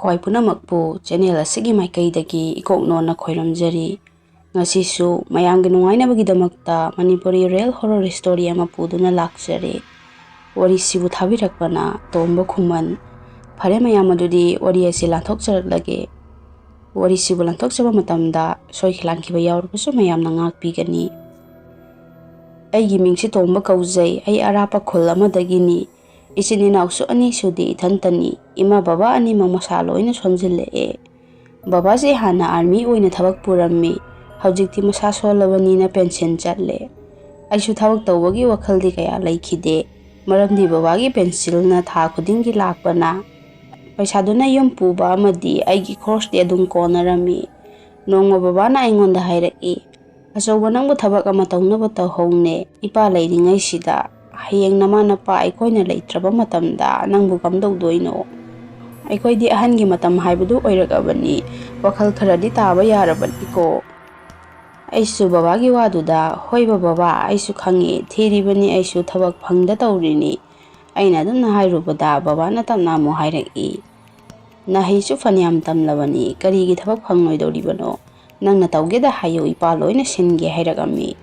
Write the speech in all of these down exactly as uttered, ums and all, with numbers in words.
ꯈ꯭ꯋꯥꯏ ꯄꯨꯝꯅꯃꯛꯄꯨ ꯆꯦꯅꯦꯜ ꯑꯁꯤꯒꯤ ꯃꯥꯏꯀꯩꯗꯒꯤ ꯏꯀꯣꯛꯅꯣꯟꯅ ꯈꯣꯏꯔꯝꯖꯔꯤ꯫ ꯉꯁꯤꯁꯨ ꯃꯌꯥꯝꯒꯤ ꯅꯨꯡꯉꯥꯏꯅꯕꯒꯤꯗꯃꯛꯇ ꯃꯅꯤꯄꯨꯔꯤ ꯔꯤꯌꯦꯜ ꯍꯣꯔꯔ ꯁ꯭ꯇꯣꯔꯤ ꯑꯃ ꯄꯨꯗꯨꯅ ꯂꯥꯛꯆꯔꯦ꯫ ꯋꯥꯔꯤꯁꯤꯕꯨ ꯊꯥꯕꯤꯔꯛꯄꯅ ꯇꯣꯝꯕ ꯈꯨꯃꯟ꯫ ꯐꯔꯦ ꯃꯌꯥꯝ, ꯑꯗꯨꯗꯤ ꯋꯥꯔꯤ ꯑꯁꯤ ꯂꯥꯟꯊꯣꯛꯆꯔꯛꯂꯒꯦ꯫ ꯋꯥꯔꯤꯁꯤꯕꯨ ꯂꯥꯟꯊꯣꯛꯆꯕ ꯃꯇꯝꯗ ꯁꯣꯏꯈꯤ ꯂꯥꯟꯈꯤꯕ ꯌꯥꯎꯔꯕꯁꯨ ꯃꯌꯥꯝꯅ ꯉꯥꯛꯄꯤꯒꯅꯤ꯫ ꯑꯩꯒꯤ ꯃꯤꯡꯁꯤ ꯇꯣꯝꯕ ꯀꯧꯖꯩ꯫ ꯑꯩ ꯑꯔꯥꯞꯄ ꯈꯨꯜ ꯑꯃꯗꯒꯤꯅꯤ꯫ ꯏꯆꯤꯟ ꯏꯅꯥꯎꯁꯨ ꯑꯅꯤ ꯁꯨꯗꯦ, ꯏꯊꯟꯇꯅꯤ꯫ ꯏꯃꯥ ꯕꯕꯥ ꯑꯅꯤꯃꯛ ꯃꯁꯥ ꯂꯣꯏꯅ ꯁꯣꯟꯖꯤꯜꯂꯛꯑꯦ꯫ ꯕꯕꯥꯁꯤ ꯍꯥꯟꯅ ꯑꯥꯔꯃꯤ ꯑꯣꯏꯅ ꯊꯕꯛ ꯄꯨꯔꯝꯃꯤ꯫ ꯍꯧꯖꯤꯛꯇꯤ ꯃꯁꯥ ꯁꯣꯜꯂꯕꯅꯤꯅ ꯄꯦꯟꯁꯤꯟ ꯆꯠꯂꯦ꯫ ꯑꯩꯁꯨ ꯊꯕꯛ ꯇꯧꯕꯒꯤ ꯋꯥꯈꯜꯗꯤ ꯀꯌꯥ ꯂꯩꯈꯤꯗꯦ, ꯃꯔꯝꯗꯤ ꯕꯕꯥꯒꯤ ꯄꯦꯟꯁꯤꯜꯅ ꯊꯥ ꯈꯨꯗꯤꯡꯒꯤ ꯂꯥꯛꯄꯅ ꯄꯩꯁꯥꯗꯨꯅ ꯌꯨꯝ ꯄꯨꯕ ꯑꯃꯗꯤ ꯑꯩꯒꯤ ꯈꯣꯔꯁꯇꯤ ꯑꯗꯨꯝ ꯀꯣꯟꯅꯔꯝꯃꯤ꯫ ꯅꯣꯡꯃ ꯕꯕꯥꯅ ꯑꯩꯉꯣꯟꯗ ꯍꯥꯏꯔꯛꯏ, "ꯑꯆꯧꯕ, ꯅꯪꯕꯨ ꯊꯕꯛ ꯑꯃ ꯇꯧꯅꯕ ꯇꯧꯍꯧꯅꯦ꯫ ꯏꯄꯥ ꯂꯩꯔꯤꯉꯩꯁꯤꯗ, ꯍꯌꯦꯡ ꯅꯃꯥ ꯅꯄꯥ ꯑꯩꯈꯣꯏꯅ ꯂꯩꯇ꯭ꯔꯕ ꯃꯇꯝꯗ ꯅꯪꯕꯨ ꯀꯝꯗꯧꯗꯣꯏꯅꯣ? ꯑꯩꯈꯣꯏꯗꯤ ꯑꯍꯟꯒꯤ ꯃꯇꯝ ꯍꯥꯏꯕꯗꯨ ꯑꯣꯏꯔꯛꯑꯕꯅꯤ꯫ ꯋꯥꯈꯜ ꯈꯔꯗꯤ ꯇꯥꯕ ꯌꯥꯔꯕꯅꯤꯀꯣ?" ꯑꯩꯁꯨ ꯕꯕꯥꯒꯤ ꯋꯥꯗꯨꯗ, "ꯍꯣꯏꯕ ꯕꯕꯥ, ꯑꯩꯁꯨ ꯈꯪꯉꯤ, ꯊꯤꯔꯤꯕꯅꯤ, ꯑꯩꯁꯨ ꯊꯕꯛ ꯐꯪꯗ ꯇꯧꯔꯤꯅꯤ"꯫ ꯑꯩꯅ ꯑꯗꯨꯝꯅ ꯍꯥꯏꯔꯨꯕꯗ ꯕꯕꯥꯅ ꯇꯞꯅ ꯑꯃꯨꯛ ꯍꯥꯏꯔꯛꯏ, "ꯅꯍꯩꯁꯨ ꯐꯅꯌꯥꯝ ꯇꯝꯂꯕꯅꯤ, ꯀꯔꯤꯒꯤ ꯊꯕꯛ ꯐꯪꯂꯣꯏꯗꯧꯔꯤꯕꯅꯣ? ꯅꯪꯅ ꯇꯧꯒꯦꯗ ꯍꯥꯏꯌꯨ, ꯏꯄꯥ ꯂꯣꯏꯅ ꯁꯤꯟꯒꯦ" ꯍꯥꯏꯔꯛꯑꯝꯃꯤ꯫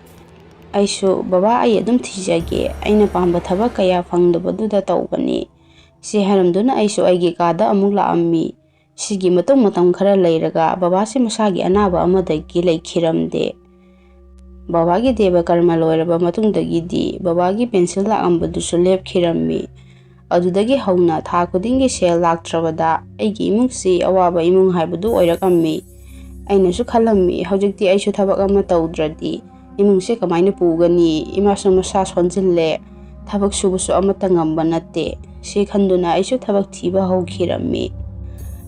ꯑꯩꯁꯨ, "ꯕꯕꯥ, ꯑꯩ ꯑꯗꯨꯝ ꯊꯤꯖꯒꯦ, ꯑꯩꯅ ꯄꯥꯝꯕ ꯊꯕꯛ ꯀꯌꯥ ꯐꯪꯗꯕꯗꯨꯗ ꯇꯧꯕꯅꯤ" ꯁꯤ ꯍꯥꯏꯔꯝꯗꯨꯅ ꯑꯩꯁꯨ ꯑꯩꯒꯤ ꯀꯥꯗ ꯑꯃꯨꯛ ꯂꯥꯛꯑꯝꯃꯤ꯫ ꯁꯤꯒꯤ ꯃꯇꯨꯡ ꯃꯇꯝ ꯈꯔ ꯂꯩꯔꯒ ꯕꯕꯥꯁꯤ ꯃꯁꯥꯒꯤ ꯑꯅꯥꯕ ꯑꯃꯗꯒꯤ ꯂꯩꯈꯤꯔꯝꯗꯦ꯫ ꯕꯕꯥꯒꯤ ꯗꯦꯕ ꯀꯔꯃ ꯂꯣꯏꯔꯕ ꯃꯇꯨꯡꯗꯒꯤꯗꯤ ꯕꯕꯥꯒꯤ ꯄꯦꯟꯁꯤꯜ ꯂꯥꯛꯑꯝꯕꯗꯨꯁꯨ ꯂꯦꯞꯈꯤꯔꯝꯃꯤ꯫ ꯑꯗꯨꯗꯒꯤ ꯍꯧꯅ ꯊꯥ ꯈꯨꯗꯤꯡꯒꯤ ꯁꯦꯜ ꯂꯥꯛꯇ꯭ꯔꯕꯗ ꯑꯩꯒꯤ ꯏꯃꯨꯡꯁꯤ ꯑꯋꯥꯕ ꯏꯃꯨꯡ ꯍꯥꯏꯕꯗꯨ ꯑꯣꯏꯔꯛꯑꯝꯃꯤ꯫ ꯑꯩꯅꯁꯨ ꯈꯜꯂꯝꯃꯤ, ꯍꯧꯖꯤꯛꯇꯤ ꯑꯩꯁꯨ ꯊꯕꯛ ꯑꯃ ꯇꯧꯗ꯭ꯔꯗꯤ ꯏꯃꯨꯡꯁꯦ ꯀꯃꯥꯏꯅ ꯄꯨꯒꯅꯤ? ꯏꯃꯥꯁꯨ ꯃꯁꯥ ꯁꯣꯟꯖꯤꯜꯂꯦ, ꯊꯕꯛ ꯁꯨꯕꯁꯨ ꯑꯃꯠꯇ ꯉꯝꯕ ꯅꯠꯇꯦ꯫ ꯁꯤ ꯈꯟꯗꯨꯅ ꯑꯩꯁꯨ ꯊꯕꯛ ꯊꯤꯕ ꯍꯧꯈꯤꯔꯝꯃꯤ꯫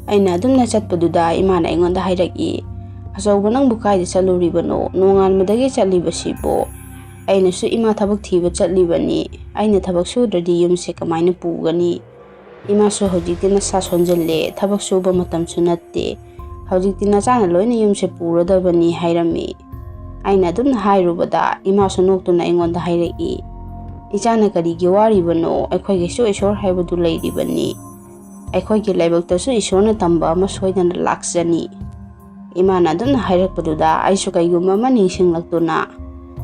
ꯑꯩꯅ ꯑꯗꯨꯝꯅ ꯆꯠꯄꯗꯨꯗ ꯏꯃꯥꯅ ꯑꯩꯉꯣꯟꯗ ꯍꯥꯏꯔꯛꯏ, "ꯑꯆꯧꯕ, ꯅꯪꯕꯨ ꯀꯥꯏꯗ ꯆꯠꯂꯨꯔꯤꯕꯅꯣ? ꯅꯣꯡꯉꯥꯟꯕꯗꯒꯤ ꯆꯠꯂꯤꯕꯁꯤꯕꯣ?" ꯑꯩꯅꯁꯨ, "ꯏꯃꯥ, ꯊꯕꯛ ꯊꯤꯕ ꯆꯠꯂꯤꯕꯅꯤ꯫ ꯑꯩꯅ ꯊꯕꯛ ꯁꯨꯗ꯭ꯔꯗꯤ ꯌꯨꯝꯁꯦ ꯀꯃꯥꯏꯅ ꯄꯨꯒꯅꯤ? ꯏꯃꯥꯁꯨ ꯍꯧꯖꯤꯛꯇꯤ ꯅꯁꯥ ꯁꯣꯟꯖꯤꯜꯂꯦ, ꯊꯕꯛ ꯁꯨꯕ ꯃꯇꯝꯁꯨ ꯅꯠꯇꯦ꯫ ꯍꯧꯖꯤꯛꯇꯤ ꯅꯆꯥꯅ ꯂꯣꯏꯅ ꯌꯨꯝꯁꯦ ꯄꯨꯔꯗꯕꯅꯤ" ꯍꯥꯏꯔꯝꯃꯤ꯫ ꯑꯩꯅ ꯑꯗꯨꯝꯅ ꯍꯥꯏꯔꯨꯕꯗ ꯏꯃꯥꯁꯨ ꯅꯣꯛꯇꯨꯅ ꯑꯩꯉꯣꯟꯗ ꯍꯥꯏꯔꯛꯏ, "ꯏꯆꯥꯅ ꯀꯔꯤꯒꯤ ꯋꯥꯔꯤꯕꯅꯣ? ꯑꯩꯈꯣꯏꯒꯤꯁꯨ ꯏꯁꯣꯔ ꯍꯥꯏꯕꯗꯨ ꯂꯩꯔꯤꯕꯅꯤ꯫ ꯑꯩꯈꯣꯏꯒꯤ ꯂꯥꯏꯕꯛꯇꯁꯨ ꯏꯁꯣꯔꯅ ꯇꯝꯕ ꯑꯃ ꯁꯣꯏꯗꯅ ꯂꯥꯛꯆꯅꯤ꯫ ꯏꯃꯥꯅ ꯑꯗꯨꯝꯅ ꯍꯥꯏꯔꯛꯄꯗꯨꯗ ꯑꯩꯁꯨ ꯀꯩꯒꯨꯝꯕ ꯑꯃ ꯅꯤꯡꯁꯤꯡꯂꯛꯇꯨꯅ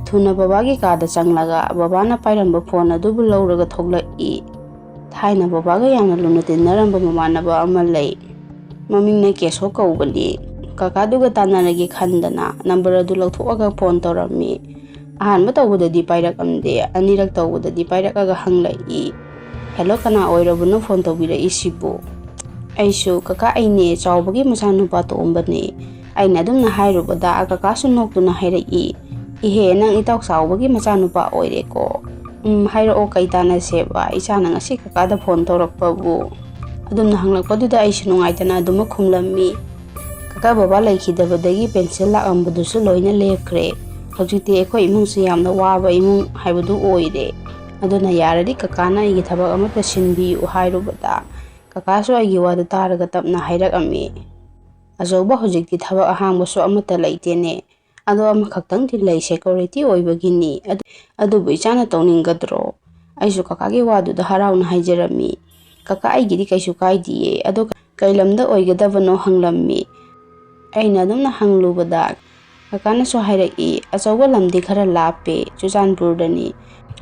ꯊꯨꯅ ꯕꯕꯥꯒꯤ ꯀꯥꯗ ꯆꯪꯂꯒ ꯕꯕꯥꯅ ꯄꯥꯏꯔꯝꯕ ꯐꯣꯟ ꯑꯗꯨꯕꯨ ꯂꯧꯔꯒ ꯊꯣꯛꯂꯛꯏ꯫ ꯊꯥꯏꯅ ꯕꯕꯥꯒ ꯌꯥꯝꯅ ꯂꯨꯅ ꯇꯤꯟꯅꯔꯝꯕ ꯃꯃꯥꯟꯅꯕ ꯑꯃ ꯂꯩ꯫ ꯃꯃꯤꯡꯅ ꯀꯦꯁꯣ ꯀꯧꯕꯅꯤ꯫ ꯀꯀꯥꯗꯨꯒ ꯇꯥꯟꯅꯔꯒꯦ ꯈꯟꯗꯅ ꯅꯝꯕꯔ ꯑꯗꯨ ꯂꯧꯊꯣꯛꯑꯒ ꯐꯣꯟ ꯇꯧꯔꯝꯃꯤ꯫ ꯑꯍꯥꯟꯕ ꯇꯧꯕꯗꯗꯤ ꯄꯥꯏꯔꯛꯑꯝꯗꯦ, ꯑꯅꯤꯔꯛ ꯇꯧꯕꯗꯗꯤ ꯄꯥꯏꯔꯛꯑꯒ ꯍꯪꯂꯛꯏ, "ꯍꯦꯜꯂꯣ, ꯀꯅꯥ ꯑꯣꯏꯔꯕꯅꯣ ꯐꯣꯟ ꯇꯧꯕꯤꯔꯛꯏꯁꯤꯕꯨ?" ꯑꯩꯁꯨ, "ꯀꯀꯥ, ꯑꯩꯅꯦ, ꯆꯥꯎꯕꯒꯤ ꯃꯆꯥꯅꯨꯄꯥ ꯇꯣꯝꯕꯅꯦ"꯫ ꯑꯩꯅ ꯑꯗꯨꯝꯅ ꯍꯥꯏꯔꯨꯕꯗ ꯀꯀꯥꯁꯨ ꯅꯣꯛꯇꯨꯅ ꯍꯥꯏꯔꯛꯏ, "ꯏꯍꯦ, ꯅꯪ ꯏꯇꯥꯎ ꯆꯥꯎꯕꯒꯤ ꯃꯆꯥꯅꯨꯄꯥ ꯑꯣꯏꯔꯦꯀꯣ? ꯎꯝ, ꯍꯥꯏꯔꯛꯑꯣ, ꯀꯩ ꯇꯥꯟꯅꯁꯦꯕ? ꯏꯆꯥꯅ ꯉꯁꯤ ꯀꯀꯥꯗ ꯐꯣꯟ ꯇꯧꯔꯛꯄꯕꯨ?" ꯑꯗꯨꯝꯅ ꯍꯪꯂꯛꯄꯗꯨꯗ ꯑꯩꯁꯨ ꯅꯨꯡꯉꯥꯏꯇꯅ ꯑꯗꯨꯃꯛ ꯈꯨꯝꯂꯝꯃꯤ꯫ ꯀꯀꯥ ꯕꯕꯥ ꯂꯩꯈꯤꯗꯕꯗꯒꯤ ꯄꯦꯟꯁꯤꯜ ꯂꯥꯛꯂꯝꯕꯗꯨꯁꯨ ꯂꯣꯏꯅ ꯂꯦꯞꯈ꯭ꯔꯦ꯫ ꯍꯧꯖꯤꯛꯇꯤ ꯑꯩꯈꯣꯏ ꯏꯃꯨꯡꯁꯦ ꯌꯥꯝꯅ ꯋꯥꯕ ꯏꯃꯨꯡ ꯍꯥꯏꯕꯗꯨ ꯑꯣꯏꯔꯦ꯫ ꯑꯗꯨꯅ ꯌꯥꯔꯗꯤ ꯀꯀꯥꯅ ꯑꯩꯒꯤ ꯊꯕꯛ ꯑꯃꯠꯇ ꯁꯤꯟꯕꯤꯌꯨ ꯍꯥꯏꯔꯨꯕꯗ ꯀꯀꯥꯁꯨ ꯑꯩꯒꯤ ꯋꯥꯗꯨ ꯇꯥꯔꯒ ꯇꯞꯅ ꯍꯥꯏꯔꯛꯑꯝꯃꯤ, "ꯑꯆꯧꯕ, ꯍꯧꯖꯤꯛꯇꯤ ꯊꯕꯛ ꯑꯍꯥꯡꯕꯁꯨ ꯑꯃꯠꯇ ꯂꯩꯇꯦꯅꯦ꯫ ꯑꯗꯣ ꯑꯃꯈꯛꯇꯪꯗꯤ ꯂꯩ, ꯁꯦꯀ꯭ꯌꯨꯔꯤꯇꯤ ꯑꯣꯏꯕꯒꯤꯅꯤ꯫ ꯑꯗꯨ-, ꯑꯗꯨꯕꯨ ꯏꯆꯥꯅ ꯇꯧꯅꯤꯡꯒꯗ꯭ꯔꯣ?" ꯑꯩꯁꯨ ꯀꯀꯥꯒꯤ ꯋꯥꯗꯨꯗ ꯍꯔꯥꯎꯅ ꯍꯥꯏꯖꯔꯝꯃꯤ, "ꯀꯀꯥ, ꯑꯩꯒꯤꯗꯤ ꯀꯩꯁꯨ ꯀꯥꯏꯗꯤꯌꯦ꯫ ꯑꯗꯣ ꯀꯩ ꯂꯝꯗ ꯑꯣꯏꯒꯗꯕꯅꯣ?" ꯍꯪꯂꯝꯃꯤ꯫ ꯑꯩꯅ ꯑꯗꯨꯝꯅ ꯍꯪꯂꯨꯕꯗ ꯀꯀꯥꯅꯁꯨ ꯍꯥꯏꯔꯛꯏ, "ꯑꯆꯧꯕ ꯂꯝꯗꯤ ꯈꯔ ꯂꯥꯞꯄꯦ, ꯆꯨꯔꯆꯥꯟꯄꯨꯔꯗꯅꯤ꯫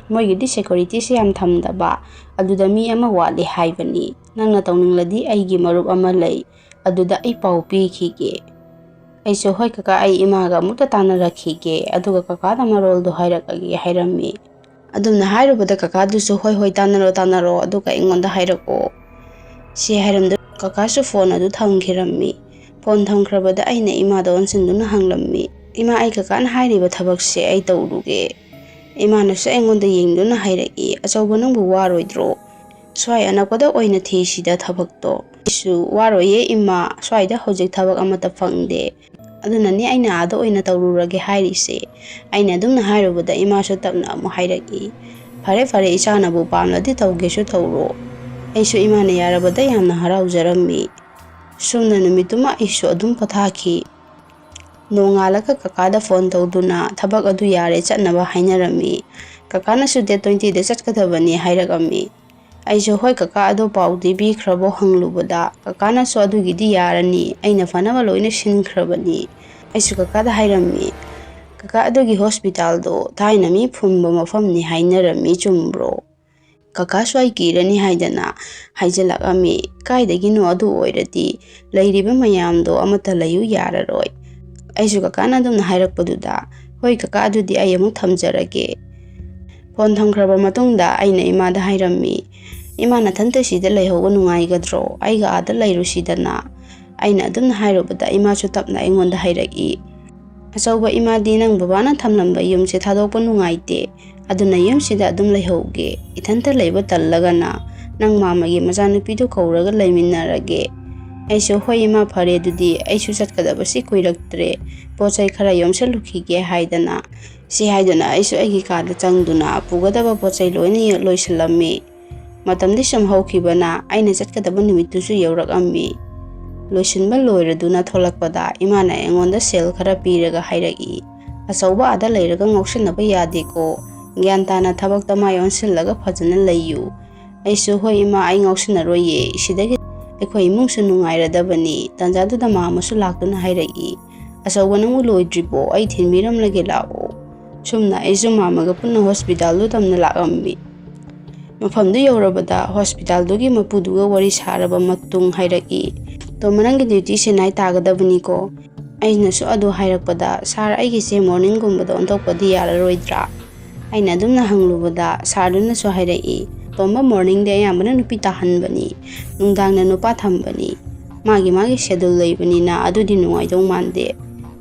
ꯃꯣꯏꯒꯤꯗꯤ ꯁꯦꯀ꯭ꯌꯨꯔꯤꯇꯤꯁꯦ ꯌꯥꯝ ꯊꯝꯗꯕ, ꯑꯗꯨꯗ ꯃꯤ ꯑꯃ ꯋꯥꯠꯂꯦ ꯍꯥꯏꯕꯅꯤ꯫ ꯅꯪꯅ ꯇꯧꯅꯤꯡꯂꯗꯤ ꯑꯩꯒꯤ ꯃꯔꯨꯞ ꯑꯃ ꯂꯩ, ꯑꯗꯨꯗ ꯑꯩ ꯄꯥꯎ ꯄꯤꯈꯤꯒꯦ"꯫ ꯑꯩꯁꯨ, "ꯍꯣꯏ ꯀꯀꯥ, ꯑꯩ ꯏꯃꯥꯒ ꯑꯃꯨꯛꯇ ꯇꯥꯟꯅꯔꯛꯈꯤꯒꯦ, ꯑꯗꯨꯒ ꯀꯀꯥꯗ ꯃꯔꯣꯜꯗꯣ ꯍꯥꯏꯔꯛꯑꯒꯦ" ꯍꯥꯏꯔꯝꯃꯤ꯫ ꯑꯗꯨꯝꯅ ꯍꯥꯏꯔꯨꯕꯗ ꯀꯀꯥꯗꯨꯁꯨ, "ꯍꯣꯏ, ꯍꯣꯏ, ꯇꯥꯟꯅꯔꯣ, ꯇꯥꯟꯅꯔꯣ, ꯑꯗꯨꯒ ꯑꯩꯉꯣꯟꯗ ꯍꯥꯏꯔꯛꯑꯣ" ꯁꯤ ꯍꯥꯏꯔꯝꯗ ꯀꯀꯥꯁꯨ ꯐꯣꯟ ꯑꯗꯨ ꯊꯝꯈꯤꯔꯝꯃꯤ꯫ ꯐꯣꯟ ꯊꯝꯈ꯭ꯔꯕꯗ ꯑꯩꯅ ꯏꯃꯥꯗ ꯑꯣꯟꯁꯤꯟꯗꯨꯅ ꯍꯪꯂꯝꯃꯤ, "ꯏꯃꯥ, ꯑꯩ ꯀꯀꯥꯅ ꯍꯥꯏꯔꯤꯕ ꯊꯕꯛꯁꯦ ꯑꯩ ꯇꯧꯔꯨꯒꯦ?" ꯏꯃꯥꯅꯁꯨ ꯑꯩꯉꯣꯟꯗ ꯌꯦꯡꯗꯨꯅ ꯍꯥꯏꯔꯛꯏ, "ꯑꯆꯧꯕ, ꯅꯪꯕꯨ ꯋꯥꯔꯣꯏꯗ꯭ꯔꯣ? ꯁ꯭ꯋꯥꯏ ꯑꯅꯛꯄꯗ ꯑꯣꯏꯅ ꯊꯤꯁꯤꯗ ꯊꯕꯛꯇꯣ"꯫ ꯑꯩꯁꯨ, "ꯋꯥꯔꯣꯏꯌꯦ ꯏꯃꯥ, ꯁ꯭ꯋꯥꯏꯗ ꯍꯧꯖꯤꯛ ꯊꯕꯛ ꯑꯃꯠꯇ ꯐꯪꯗꯦ꯫ ꯑꯗꯨꯅꯅꯦ ꯑꯩꯅ ꯑꯥꯗ ꯑꯣꯏꯅ ꯇꯧꯔꯨꯔꯒꯦ ꯍꯥꯏꯔꯤꯁꯦ"꯫ ꯑꯩꯅ ꯑꯗꯨꯝꯅ ꯍꯥꯏꯔꯨꯕꯗ ꯏꯃꯥꯁꯨ ꯇꯞꯅ ꯑꯃꯨꯛ ꯍꯥꯏꯔꯛꯏ, "ꯐꯔꯦ, ꯐꯔꯦ, ꯏꯆꯥꯅꯕꯨ ꯄꯥꯝꯂꯗꯤ ꯇꯧꯒꯦꯁꯨ ꯇꯧꯔꯣ"꯫ ꯑꯩꯁꯨ ꯏꯃꯥꯅ ꯌꯥꯔꯕꯗ ꯌꯥꯝꯅ ꯍꯔꯥꯎꯖꯔꯝꯃꯤ꯫ ꯁꯨꯝꯅ ꯅꯨꯃꯤꯠꯇꯨꯃ ꯑꯩꯁꯨ ꯑꯗꯨꯝ ꯄꯣꯊꯥꯈꯤ꯫ ꯅꯣꯡꯉꯥꯜꯂꯒ ꯀꯀꯥꯗ ꯐꯣꯟ ꯇꯧꯗꯨꯅ ꯊꯕꯛ ꯑꯗꯨ ꯌꯥꯔꯦ, ꯆꯠꯅꯕ ꯍꯥꯏꯅꯔꯝꯃꯤ꯫ ꯀꯀꯥꯅꯁꯨ ꯗꯦꯠ ꯇ꯭ꯋꯦꯟꯇꯤꯗ ꯆꯠꯀꯗꯕꯅꯤ ꯍꯥꯏꯔꯛꯑꯝꯃꯤ꯫ ꯑꯩꯁꯨ "ꯍꯣꯏ ꯀꯀꯥ, ꯑꯗꯣ ꯄꯥꯎꯗꯤ ꯄꯤꯈ꯭ꯔꯕꯣ?" ꯍꯪꯂꯨꯕꯗ ꯀꯀꯥꯅꯁꯨ "ꯑꯗꯨꯒꯤꯗꯤ ꯌꯥꯔꯅꯤ, ꯑꯩꯅ ꯐꯅꯕ ꯂꯣꯏꯅ ꯁꯤꯟꯈ꯭ꯔꯕꯅꯤ"꯫ ꯑꯩꯁꯨ ꯀꯀꯥꯗ ꯍꯥꯏꯔꯝꯃꯤ, "ꯀꯀꯥ, ꯑꯗꯨꯒꯤ ꯍꯣꯁꯄꯤꯇꯥꯜꯗꯣ ꯊꯥꯏꯅ ꯃꯤ ꯐꯨꯝꯕ ꯃꯐꯝꯅꯤ ꯍꯥꯏꯅꯔꯝꯃꯤ, ꯆꯨꯝꯕ꯭ꯔꯣ?" ꯀꯀꯥꯁꯨ ꯑꯩ ꯀꯤꯔꯅꯤ ꯍꯥꯏꯗꯅ ꯍꯥꯏꯖꯤꯜꯂꯛꯑꯝꯃꯤ꯫ "ꯀꯥꯏꯗꯒꯤꯅꯣ? ꯑꯗꯨ ꯑꯣꯏꯔꯗꯤ ꯂꯩꯔꯤꯕ ꯃꯌꯥꯝꯗꯣ ꯑꯃꯠꯇ ꯂꯩꯌꯨ ꯌꯥꯔꯔꯣꯏ"꯫ ꯑꯩꯁꯨ ꯀꯀꯥꯅ ꯑꯗꯨꯝꯅ ꯍꯥꯏꯔꯛꯄꯗꯨꯗ, "ꯍꯣꯏ ꯀꯀꯥ, ꯑꯗꯨꯗꯤ ꯑꯩ ꯑꯃꯨꯛ ꯊꯝꯖꯔꯒꯦ"꯫ ꯐꯣꯟ ꯊꯝꯈ꯭ꯔꯕ ꯃꯇꯨꯡꯗ ꯑꯩꯅ ꯏꯃꯥꯗ ꯍꯥꯏꯔꯝꯃꯤ, "ꯏꯃꯥ, ꯅꯊꯟꯇ ꯁꯤꯗ ꯂꯩꯍꯧꯕ ꯅꯨꯡꯉꯥꯏꯒꯗ꯭ꯔꯣ? ꯑꯩꯒ ꯑꯥꯗ ꯂꯩꯔꯨꯁꯤꯗꯅ"꯫ ꯑꯩꯅ ꯑꯗꯨꯝꯅ ꯍꯥꯏꯔꯨꯕꯗ ꯏꯃꯥꯁꯨ ꯇꯞꯅ ꯑꯩꯉꯣꯟꯗ ꯍꯥꯏꯔꯛꯏ, "ꯑꯆꯧꯕ ꯏꯃꯥꯗꯤ ꯅꯪ ꯕꯕꯥꯅ ꯊꯝꯂꯝꯕ ꯌꯨꯝꯁꯦ ꯊꯥꯗꯣꯛꯄ ꯅꯨꯡꯉꯥꯏꯇꯦ, ꯑꯗꯨꯅ ꯌꯨꯝꯁꯤꯗ ꯑꯗꯨꯝ ꯂꯩꯍꯧꯒꯦ꯫ ꯏꯊꯟꯇ ꯂꯩꯕ ꯇꯜꯂꯒꯅ ꯅꯪ ꯃꯥꯃꯒꯤ ꯃꯆꯥꯅꯨꯄꯤꯗꯨ ꯀꯧꯔꯒ ꯂꯩꯃꯤꯟꯅꯔꯒꯦ"꯫ ꯑꯩꯁꯨ, "ꯍꯣꯏ ꯏꯃꯥ, ꯐꯔꯦ ꯑꯗꯨꯗꯤ, ꯑꯩꯁꯨ ꯆꯠꯀꯗꯕꯁꯤ ꯀꯨꯏꯔꯛꯇ꯭ꯔꯦ, ꯄꯣꯠ ꯆꯩ ꯈꯔ ꯌꯣꯝꯁꯜꯂꯨꯈꯤꯒꯦ" ꯍꯥꯏꯗꯅ, ꯁꯤ ꯍꯥꯏꯗꯨꯅ ꯑꯩꯁꯨ ꯑꯩꯒꯤ ꯀꯥꯗ ꯆꯪꯗꯨꯅ ꯄꯨꯒꯗꯕ ꯄꯣꯠ ꯆꯩ ꯂꯣꯏꯅ ꯂꯣꯏꯁꯤꯜꯂꯝꯃꯤ꯫ ꯃꯇꯝꯗꯤ ꯁꯨꯝ ꯍꯧꯈꯤꯕꯅ ꯑꯩꯅ ꯆꯠꯀꯗꯕ ꯅꯨꯃꯤꯠꯇꯨꯁꯨ ꯌꯧꯔꯛꯑꯝꯃꯤ꯫ ꯂꯣꯏꯁꯤꯟꯕ ꯂꯣꯏꯔꯗꯨꯅ ꯊꯣꯛꯂꯛꯄꯗ ꯏꯃꯥꯅ ꯑꯩꯉꯣꯟꯗ ꯁꯦꯜ ꯈꯔ ꯄꯤꯔꯒ ꯍꯥꯏꯔꯛꯏ, "ꯑꯆꯧꯕ ꯑꯥꯗ ꯂꯩꯔꯒ ꯉꯥꯎꯁꯤꯟꯅꯕ ꯌꯥꯗꯦꯀꯣ꯫ ꯒ꯭ꯌꯥꯟ ꯇꯥꯅ ꯊꯕꯛꯇ ꯃꯥꯏ ꯑꯣꯟꯁꯤꯜꯂꯒ ꯐꯖꯅ ꯂꯩꯌꯨ"꯫ ꯑꯩꯁꯨ, "ꯍꯣꯏ ꯏꯃꯥ, ꯑꯩ ꯉꯥꯎꯁꯤꯟꯅꯔꯣꯏꯌꯦ꯫ ꯁꯤꯗꯒꯤ ꯑꯩꯈꯣꯏ ꯏꯃꯨꯡꯁꯨ ꯅꯨꯡꯉꯥꯏꯔꯗꯕꯅꯤ"꯫ ꯇꯥꯟꯖꯥꯗꯨꯗ ꯃꯥꯃꯁꯨ ꯂꯥꯛꯇꯨꯅ ꯍꯥꯏꯔꯛꯏ, "ꯑꯆꯧꯕ, ꯅꯪꯕꯨ ꯂꯣꯏꯗ꯭ꯔꯤꯕꯣ? ꯑꯩ ꯊꯤꯟꯕꯤꯔꯝꯂꯒꯦ, ꯂꯥꯛꯑꯣ"꯫ ꯁꯨꯝꯅ ꯑꯩꯁꯨ ꯃꯥꯃꯒ ꯄꯨꯟꯅ ꯍꯣꯁꯄꯤꯇꯥꯜꯗꯨ ꯇꯝꯅ ꯂꯥꯛꯂꯝꯃꯤ꯫ ꯃꯐꯝꯗꯨ ꯌꯧꯔꯕꯗ ꯍꯣꯁꯄꯤꯇꯥꯜꯗꯨꯒꯤ ꯃꯄꯨꯗꯨꯒ ꯋꯥꯔꯤ ꯁꯥꯔꯕ ꯃꯇꯨꯡ ꯍꯥꯏꯔꯛꯏ, "ꯇꯣꯝꯕ, ꯅꯪꯒꯤ ꯗ꯭ꯌꯨꯇꯤꯁꯦ ꯅꯥꯏꯠ ꯇꯥꯒꯗꯕꯅꯤꯀꯣ"꯫ ꯑꯩꯅꯁꯨ ꯑꯗꯨ ꯍꯥꯏꯔꯛꯄꯗ, "ꯁꯥꯔ, ꯑꯩꯒꯤꯁꯦ ꯃꯣꯔꯅꯤꯡꯒꯨꯝꯕꯗ ꯑꯣꯟꯊꯣꯛꯄꯗꯤ ꯌꯥꯔꯔꯣꯏꯗ꯭ꯔꯥ?" ꯑꯩꯅ ꯑꯗꯨꯝꯅ ꯍꯪꯂꯨꯕꯗ ꯁꯥꯔꯗꯨꯅꯁꯨ ꯍꯥꯏꯔꯛꯏ, "ꯇꯣꯝꯕ, ꯃꯣꯔꯅꯤꯡꯗꯤ ꯑꯌꯥꯝꯕꯅ ꯅꯨꯄꯤ ꯇꯥꯍꯟꯕꯅꯤ, ꯅꯨꯡꯗꯥꯡꯅ ꯅꯨꯄꯥ ꯊꯝꯕꯅꯤ, ꯃꯥꯒꯤ ꯃꯥꯒꯤ ꯁꯦꯗꯨꯜ ꯂꯩꯕꯅꯤꯅ ꯑꯗꯨꯗꯤ ꯅꯨꯡꯉꯥꯏꯗꯧ ꯃꯥꯟꯗꯦ"꯫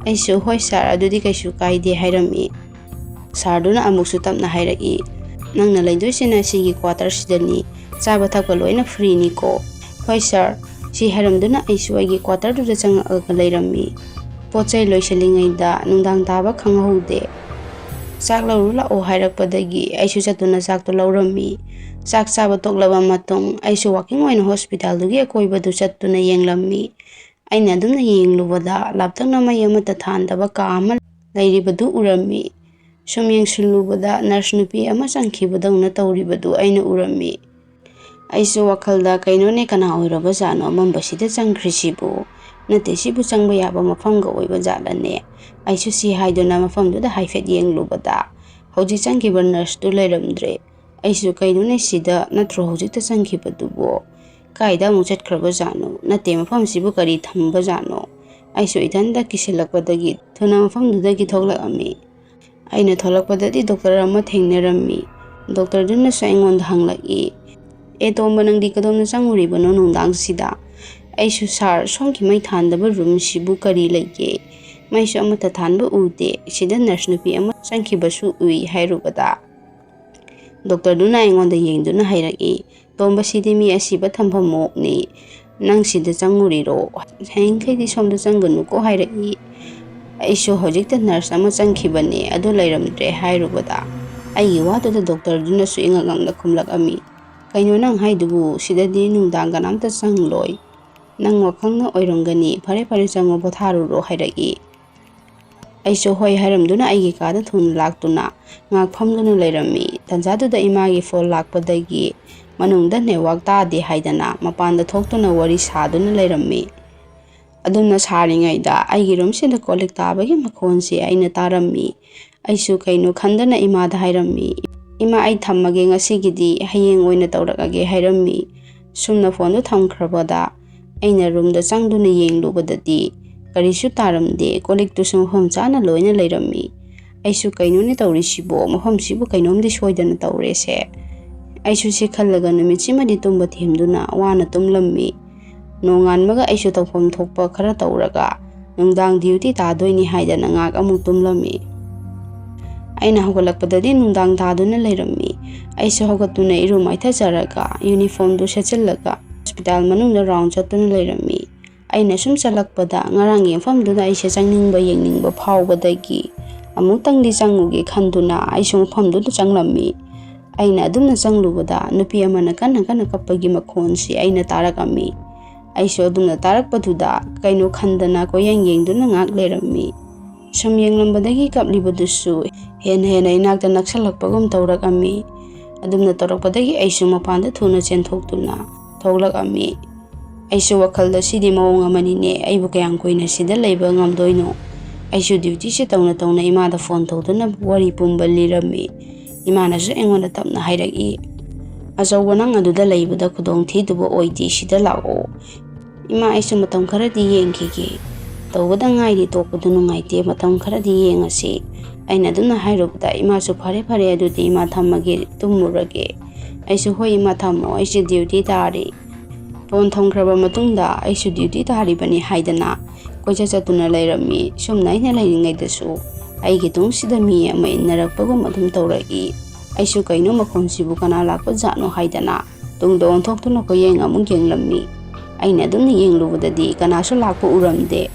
ꯑꯩꯁꯨ, "ꯍꯣꯏ ꯁꯥꯔ, ꯑꯗꯨꯗꯤ ꯀꯩꯁꯨ ꯀꯥꯏꯗꯦ" ꯍꯥꯏꯔꯝꯃꯤ꯫ ꯁꯥꯔꯗꯨꯅ ꯑꯃꯨꯛꯁꯨ ꯇꯞꯅ ꯍꯥꯏꯔꯛꯏ, "ꯅꯪꯅ ꯂꯩꯗꯣꯏꯁꯤꯅ ꯁꯤꯒꯤ ꯀ꯭ꯋꯥꯇꯔꯁꯤꯗꯅꯤ, ꯆꯥꯕ ꯊꯛꯄ ꯂꯣꯏꯅ ꯐ꯭ꯔꯤꯅꯤꯀꯣ"꯫ "ꯍꯣꯏ ꯁꯥꯔ"꯫ ꯁꯤ ꯍꯥꯏꯔꯝꯗꯨꯅ ꯑꯩꯁꯨ ꯑꯩꯒꯤ ꯀ꯭ꯋꯥꯇꯔꯗꯨꯗ ꯆꯪꯉꯛꯑꯒ ꯂꯩꯔꯝꯃꯤ꯫ ꯄꯣꯠ ꯆꯩ ꯂꯣꯏꯁꯤꯜꯂꯤꯉꯩꯗ ꯅꯨꯡꯗꯥꯡ ꯇꯥꯕ ꯈꯪꯍꯧꯗꯦ꯫ "ꯆꯥꯛ ꯂꯧꯔꯨ ꯂꯥꯛꯑꯣ" ꯍꯥꯏꯔꯛꯄꯗꯒꯤ ꯑꯩꯁꯨ ꯆꯠꯇꯨꯅ ꯆꯥꯛꯇꯨ ꯂꯧꯔꯝꯃꯤ꯫ ꯆꯥꯛ ꯆꯥꯕ ꯇꯣꯛꯂꯕ ꯃꯇꯨꯡ ꯑꯩꯁꯨ ꯋꯥꯀꯤꯡ ꯑꯣꯏꯅ ꯍꯣꯁꯄꯤꯇꯥꯜꯗꯨꯒꯤ ꯑꯀꯣꯏꯕꯗꯨ ꯆꯠꯇꯨꯅ ꯌꯦꯡꯂꯝꯃꯤ꯫ ꯑꯩꯅ ꯑꯗꯨꯝꯅ ꯌꯦꯡꯂꯨꯕꯗ ꯂꯥꯞꯇꯛꯅ ꯃꯩ ꯑꯃꯠꯇ ꯊꯥꯟꯗꯕ ꯀꯥ ꯑꯃ ꯂꯩꯔꯤꯕꯗꯨ ꯎꯔꯝꯃꯤ꯫ ꯁꯨꯝ ꯌꯦꯡꯁꯤꯜꯂꯨꯕꯗ ꯅꯔꯁ ꯅꯨꯄꯤ ꯑꯃ ꯆꯪꯈꯤꯕꯗꯧꯅ ꯇꯧꯔꯤꯕꯗꯨ ꯑꯩꯅ ꯎꯔꯝꯃꯤ꯫ ꯑꯩꯁꯨ ꯋꯥꯈꯜꯗ, "ꯀꯩꯅꯣꯅꯦ, ꯀꯅꯥ ꯑꯣꯏꯔꯕꯖꯥꯠꯅꯣ ꯑꯃꯝꯕꯁꯤꯗ ꯆꯪꯈ꯭ꯔꯤꯁꯤꯕꯨ? ꯅꯠꯇꯦ, ꯁꯤꯕꯨ ꯆꯪꯕ ꯌꯥꯕ ꯃꯐꯝꯒ ꯑꯣꯏꯕ ꯖꯥꯠꯂꯅꯦ?" ꯑꯩꯁꯨ ꯁꯤ ꯍꯥꯏꯗꯨꯅ ꯃꯐꯝꯗꯨꯗ ꯍꯥꯏꯐꯦꯠ ꯌꯦꯡꯂꯨꯕꯗ, ꯍꯧꯖꯤꯛ ꯆꯪꯈꯤꯕ ꯅꯔꯁꯇꯨ ꯂꯩꯔꯝꯗ꯭ꯔꯦ꯫ ꯑꯩꯁꯨ, "ꯀꯩꯅꯣꯅꯦ, ꯁꯤꯗ ꯅꯠꯇ꯭ꯔꯣ ꯍꯧꯖꯤꯛꯇ ꯆꯪꯈꯤꯕꯗꯨꯕꯣ? ꯀꯥꯏꯗ ꯑꯃꯨꯛ ꯆꯠꯈ꯭ꯔꯕꯖꯥꯠꯅꯣ? ꯅꯠꯇꯦ, ꯃꯐꯝꯁꯤꯕꯨ ꯀꯔꯤ ꯊꯝꯕꯖꯥꯠꯅꯣ?" ꯑꯩꯁꯨ ꯏꯊꯟꯇ ꯀꯤꯁꯤꯜꯂꯛꯄꯗꯒꯤ ꯊꯨꯅ ꯃꯐꯝꯗꯨꯗꯒꯤ ꯊꯣꯛꯂꯛꯑꯝꯃꯤ꯫ ꯑꯩꯅ ꯊꯣꯛꯂꯛꯄꯗꯗꯤ ꯗꯣꯛꯇꯔ ꯑꯃ ꯊꯦꯡꯅꯔꯝꯃꯤ꯫ ꯗꯣꯛꯇꯔꯗꯨꯅꯁꯨ ꯑꯩꯉꯣꯟꯗ ꯍꯪꯂꯛꯏ, "ꯑꯦ ꯇꯣꯝꯕ, ꯅꯪꯗꯤ ꯀꯗꯣꯝꯗ ꯆꯪꯉꯨꯔꯤꯕꯅꯣ ꯅꯨꯡꯗꯥꯡꯁꯤꯗ?" ꯑꯩꯁꯨ, "ꯁꯥꯔ, ꯁꯣꯝꯒꯤ ꯃꯩ ꯊꯥꯟꯗꯕ ꯔꯨꯝꯁꯤꯕꯨ ꯀꯔꯤ ꯂꯩꯒꯦ? ꯃꯩꯁꯨ ꯑꯃꯠꯇ ꯊꯥꯟꯕ ꯎꯗꯦ꯫ ꯁꯤꯗ ꯅꯔꯁ ꯅꯨꯄꯤ ꯑꯃ ꯆꯪꯈꯤꯕꯁꯨ ꯎꯏ" ꯍꯥꯏꯔꯨꯕꯗ, ꯗꯣꯛꯇꯔꯗꯨꯅ ꯑꯩꯉꯣꯟꯗ ꯌꯦꯡꯗꯨꯅ ꯍꯥꯏꯔꯛꯏ, "ꯇꯣꯝꯕ, ꯁꯤꯗꯤ ꯃꯤ ꯑꯁꯤꯕ ꯊꯝꯐꯝ ꯃꯣꯛꯅꯤ꯫ ꯅꯪ ꯁꯤꯗ ꯆꯪꯉꯨꯔꯤꯔꯣ? ꯍꯌꯦꯡꯈꯩꯗꯤ ꯁꯣꯝꯗ ꯆꯪꯒꯅꯨꯀꯣ" ꯍꯥꯏꯔꯛꯏ꯫ ꯑꯩꯁꯨ, "ꯍꯧꯖꯤꯛꯇ ꯅꯔꯁ ꯑꯃ ꯆꯪꯈꯤꯕꯅꯦ, ꯑꯗꯨ ꯂꯩꯔꯝꯗ꯭ꯔꯦ" ꯍꯥꯏꯔꯨꯕꯗ, ꯑꯩꯒꯤ ꯋꯥꯗꯨꯗ ꯗꯣꯛꯇꯔꯗꯨꯅꯁꯨ ꯏꯉꯛ ꯉꯛꯅ ꯈꯨꯝꯂꯛꯑꯝꯃꯤ, "ꯀꯩꯅꯣ ꯅꯪ ꯍꯥꯏꯗꯨꯕꯨ? ꯁꯤꯗꯗꯤ ꯅꯨꯡꯗꯥꯡ ꯀꯅꯥꯝꯇ ꯆꯪꯂꯣꯏ꯫ ꯅꯪ ꯋꯥꯈꯜꯅ ꯑꯣꯏꯔꯝꯒꯅꯤ꯫ ꯐꯔꯦ, ꯐꯔꯦ, ꯆꯪꯉꯣ, ꯄꯣꯊꯥꯔꯨꯔꯣ" ꯍꯥꯏꯔꯛꯏ꯫ ꯑꯩꯁꯨ ꯍꯣꯏ ꯍꯥꯏꯔꯝꯗꯨꯅ ꯑꯩꯒꯤ ꯀꯥꯗ ꯊꯨꯅ ꯂꯥꯛꯇꯨꯅ ꯉꯥꯏꯍꯥꯛ ꯐꯝꯗꯨꯅ ꯂꯩꯔꯝꯃꯤ꯫ ꯇꯟꯖꯥꯗꯨꯗ ꯏꯃꯥꯒꯤ ꯐꯣꯟ ꯂꯥꯛꯄꯗꯒꯤ ꯃꯅꯨꯡꯗ ꯅꯦꯠꯋꯥꯛ ꯇꯥꯗꯦ ꯍꯥꯏꯗꯅ ꯃꯄꯥꯟꯗ ꯊꯣꯛꯇꯨꯅ ꯋꯥꯔꯤ ꯁꯥꯗꯨꯅ ꯂꯩꯔꯝꯃꯤ꯫ ꯑꯗꯨꯝꯅ ꯁꯥꯔꯤꯉꯩꯗ ꯑꯩꯒꯤ ꯔꯨꯝꯁꯤꯗ ꯀꯣꯜ ꯂꯤꯛ ꯇꯥꯕꯒꯤ ꯃꯈꯣꯟꯁꯤ ꯑꯩꯅ ꯇꯥꯔꯝꯃꯤ꯫ ꯑꯩꯁꯨ ꯀꯩꯅꯣ ꯈꯟꯗꯅ ꯏꯃꯥꯗ ꯍꯥꯏꯔꯝꯃꯤ, "ꯏꯃꯥ, ꯑꯩ ꯊꯝꯃꯒꯦ ꯉꯁꯤꯒꯤꯗꯤ, ꯍꯌꯦꯡ ꯑꯣꯏꯅ ꯇꯧꯔꯛꯑꯒꯦ" ꯍꯥꯏꯔꯝꯃꯤ꯫ ꯁꯨꯝꯅ ꯐꯣꯟꯗꯨ ꯊꯝꯈ꯭ꯔꯕꯗ ꯑꯩꯅ ꯔꯨꯝꯗ ꯆꯪꯗꯨꯅ ꯌꯦꯡꯂꯨꯕꯗꯗꯤ ꯀꯔꯤꯁꯨ ꯇꯥꯔꯝꯗꯦ꯫ ꯀꯣꯜ ꯂꯤꯛꯇꯨꯁꯨ ꯃꯐꯝ ꯆꯥꯅ ꯂꯣꯏꯅ ꯂꯩꯔꯝꯃꯤ꯫ ꯑꯩꯁꯨ "ꯀꯩꯅꯣꯅꯦ ꯇꯧꯔꯤꯁꯤꯕꯣ? ꯃꯐꯝꯁꯤꯕꯨ ꯀꯩꯅꯣꯝꯗꯤ ꯁꯣꯏꯗꯅ ꯇꯧꯔꯦꯁꯦ"꯫ ꯑꯩꯁꯨ ꯁꯤ ꯈꯜꯂꯒ ꯅꯨꯃꯤꯠꯁꯤꯃꯗꯤ ꯇꯨꯝꯕ ꯊꯦꯝꯗꯨꯅ ꯋꯥꯅ ꯇꯨꯝꯂꯝꯃꯤ꯫ ꯅꯣꯡꯉꯥꯟꯕꯒ ꯑꯩꯁꯨ ꯇꯧꯐꯝ ꯊꯣꯛꯄ ꯈꯔ ꯇꯧꯔꯒ ꯅꯨꯡꯗꯥꯡ ꯗ꯭ꯌꯨꯇꯤ ꯇꯥꯗꯣꯏꯅꯤ ꯍꯥꯏꯗꯅ ꯉꯥꯏꯍꯥꯛ ꯑꯃꯨꯛ ꯇꯨꯝꯂꯝꯃꯤ꯫ ꯑꯩꯅ ꯍꯧꯒꯠꯂꯛꯄꯗꯗꯤ ꯅꯨꯡꯗꯥꯡ ꯇꯥꯗꯨꯅ ꯂꯩꯔꯝꯃꯤ꯫ ꯑꯩꯁꯨ ꯍꯧꯒꯠꯇꯨꯅ ꯏꯔꯨ ꯃꯥꯏꯊꯖꯔꯒ ꯌꯨꯅꯤꯐꯣꯔꯝꯗꯨ ꯁꯦꯠꯆꯤꯜꯂꯒ ꯍꯣꯁꯄꯤꯇꯥꯜ ꯃꯅꯨꯡꯗ ꯔꯥꯎꯟ ꯆꯠꯇꯨꯅ ꯂꯩꯔꯝꯃꯤ꯫ ꯑꯩꯅ ꯁꯨꯝ ꯆꯠꯂꯛꯄꯗ ꯉꯔꯥꯡꯒꯤ ꯃꯐꯝꯗꯨꯗ ꯑꯩꯁꯦ ꯆꯪꯅꯤꯡꯕ ꯌꯦꯡꯅꯤꯡꯕ ꯐꯥꯎꯕꯗꯒꯤ ꯑꯃꯨꯛꯇꯪꯗꯤ ꯆꯪꯉꯨꯒꯦ ꯈꯟꯗꯨꯅ ꯑꯩꯁꯨ ꯃꯐꯝꯗꯨꯗ ꯆꯪꯂꯝꯃꯤ꯫ ꯑꯩꯅ ꯑꯗꯨꯝꯅ ꯆꯪꯂꯨꯕꯗ ꯅꯨꯄꯤ ꯑꯃꯅ ꯀꯟꯅ ꯀꯟꯅ ꯀꯞꯄꯒꯤ ꯃꯈꯣꯟꯁꯤ ꯑꯩꯅ ꯇꯥꯔꯛꯑꯝꯃꯤ꯫ ꯑꯩꯁꯨ ꯑꯗꯨꯝꯅ ꯇꯥꯔꯛꯄꯗꯨꯗ ꯀꯩꯅꯣ ꯈꯟꯗꯅ ꯀꯣꯏꯌꯦꯡ ꯌꯦꯡꯗꯨꯅ ꯉꯥꯏꯍꯥꯛ ꯂꯩꯔꯝꯃꯤ꯫ ꯁꯨꯝ ꯌꯦꯡꯂꯝꯕꯗꯒꯤ ꯀꯞꯂꯤꯕꯗꯨꯁꯨ ꯍꯦꯟꯅ ꯍꯦꯟꯅ ꯏꯅꯥꯛꯇ ꯅꯛꯁꯜꯂꯛꯄꯒꯨꯝ ꯇꯧꯔꯛꯑꯝꯃꯤ꯫ ꯑꯗꯨꯝꯅ ꯇꯧꯔꯛꯄꯗꯒꯤ ꯑꯩꯁꯨ ꯃꯄꯥꯟꯗ ꯊꯨꯅ ꯆꯦꯟꯊꯣꯛꯇꯨꯅ ꯊꯣꯛꯂꯛꯑꯝꯃꯤ꯫ ꯑꯩꯁꯨ ꯋꯥꯈꯜꯗ, "ꯁꯤꯗꯤ ꯃꯑꯣꯡ ꯑꯃꯅꯤꯅꯦ, ꯑꯩꯕꯨ ꯀꯌꯥꯝ ꯀꯨꯏꯅ ꯁꯤꯗ ꯂꯩꯕ ꯉꯝꯗꯣꯏꯅꯣ?" ꯑꯩꯁꯨ ꯗ꯭ꯌꯨꯇꯤꯁꯦ ꯇꯧꯅ ꯇꯧꯅ ꯏꯃꯥꯗ ꯐꯣꯟ ꯇꯧꯗꯨꯅ ꯋꯥꯔꯤ ꯄꯨꯝꯕ ꯂꯤꯔꯝꯃꯤ꯫ ꯏꯃꯥꯅꯁꯨ ꯑꯩꯉꯣꯟꯗ ꯇꯞꯅ ꯍꯥꯏꯔꯛꯏ, "ꯑꯆꯧꯕ, ꯅꯪ ꯑꯗꯨꯗ ꯂꯩꯕꯗ ꯈꯨꯗꯣꯡ ꯊꯤꯗꯕ ꯑꯣꯏꯗꯦ, ꯁꯤꯗ ꯂꯥꯛꯑꯣ꯫ ꯏꯃꯥ, ꯑꯩꯁꯨ ꯃꯇꯝ ꯈꯔꯗꯤ ꯌꯦꯡꯈꯤꯒꯦ꯫ ꯇꯧꯕꯗ ꯉꯥꯏꯔꯤ, ꯇꯣꯛꯄꯗꯨ ꯅꯨꯡꯉꯥꯏꯇꯦ, ꯃꯇꯝ ꯈꯔꯗꯤ ꯌꯦꯡꯉꯁꯤ"꯫ ꯑꯩꯅ ꯑꯗꯨꯝꯅ ꯍꯥꯏꯔꯨꯕꯗ ꯏꯃꯥꯁꯨ, "ꯐꯔꯦ, ꯐꯔꯦ, ꯑꯗꯨꯗꯤ ꯏꯃꯥ ꯊꯝꯃꯒꯦ, ꯇꯨꯝꯃꯨꯔꯒꯦ"꯫ ꯑꯩꯁꯨ, "ꯍꯣꯏ ꯏꯃꯥ, ꯊꯝꯃꯣ, ꯑꯩꯁꯦ ꯗ꯭ꯌꯨꯇꯤ ꯇꯥꯔꯤ"꯫ ꯐꯣꯟ ꯊꯝꯈ꯭ꯔꯕ ꯃꯇꯨꯡꯗ ꯑꯩꯁꯨ ꯗ꯭ꯌꯨꯇꯤ ꯇꯥꯔꯤꯕꯅꯤ ꯍꯥꯏꯗꯅ ꯀꯣꯏꯆꯠ ꯆꯠꯇꯨꯅ ꯂꯩꯔꯝꯃꯤ꯫ ꯁꯨꯝꯅ ꯑꯩꯅ ꯂꯩꯔꯤꯉꯩꯗꯁꯨ ꯑꯩꯒꯤ ꯇꯨꯡꯁꯤꯗ ꯃꯤ ꯑꯃ ꯏꯟꯅꯔꯛꯄꯒꯨꯝ ꯑꯗꯨꯝ ꯇꯧꯔꯛꯏ꯫ ꯑꯩꯁꯨ, "ꯀꯩꯅꯣ ꯃꯈꯣꯟꯁꯤꯕꯨ, ꯀꯅꯥ ꯂꯥꯛꯄ ꯖꯥꯠꯅꯣ?" ꯍꯥꯏꯗꯅ ꯇꯨꯡꯗ ꯑꯣꯟꯊꯣꯛꯇꯨꯅ ꯀꯣꯏꯌꯦꯡ ꯑꯃꯨꯛ ꯌꯦꯡꯂꯝꯃꯤ꯫ ꯑꯩꯅ ꯑꯗꯨꯝꯅ ꯌꯦꯡꯂꯨꯕꯗꯗꯤ ꯀꯅꯥꯁꯨ ꯂꯥꯛꯄ ꯎꯔꯝꯗꯦ꯫